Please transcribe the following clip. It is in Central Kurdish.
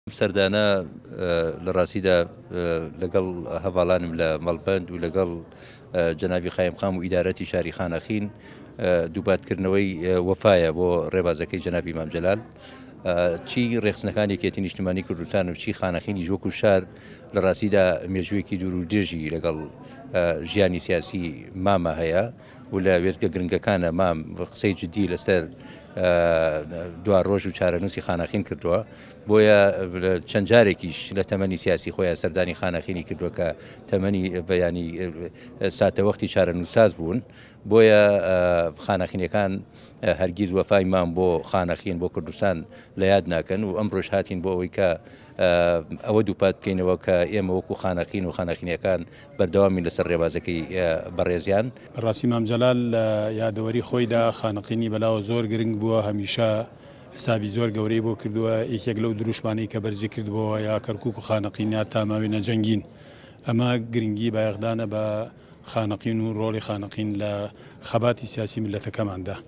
سەردانە لە ڕاستیدا لەگەڵ هەڤاڵانم لە مەڵبەند و لەگەڵ جەنابی قایمقام و ئیدارەتی شاری خانەقین دووپاتکردنەوەی وەفایە بۆ ڕێبازەکەی جەنابی مام جەلال چی ڕێخستنەکانی یەکێتی نیشتمانی کوردستان و چی خانەقینیش وەکو شار لە ڕاستیدا مێژوویەکی دوور و درێژی لەگەڵ ژیانی سیاسی مامە هەیە و لە وێستگە گرنگەکانە مام قسەی جدی لەسەر دوا ڕۆژ و چارەنووسی خانەقین کردووە بۆیە چەند جارێکیش لە تەمەنی سیاسی خۆیان سەردانی خانەقینی کردووە کە تەمەنی بەیانی ساتەوەختی چارەنووساز بوون بۆیە خانەقینەکان هەرگیز وەفای مام بۆ خانەقین بۆ کوردستان لە یاد ناکەن و ئەمڕۆش هاتین بۆ ئەوەی کە ئەوە دووپات بکەینەوە کە ئێمە وەکو خانەقین و خانەقینیەکان بەردەوامین لەسەر ڕێبازەکەی بەڕێزیان. بەڕاستی مام جەلال لە یادەوەری خۆیدا خانەقینی بەلاوە زۆر گرنگ بووە، هەمیشە حسابی زۆر گەورەی بۆ کردووە، یەکێک لەو دروشمانەی کە بەرزی کردبۆوە یا کەرکوک و خانەقین یا تا ماوین ئەجەنگین، ئەمە گرنگی بایەخدانە بە خانەقین و ڕۆڵی خانەقین لە خەباتی سیاسی میللەتەکەماندا.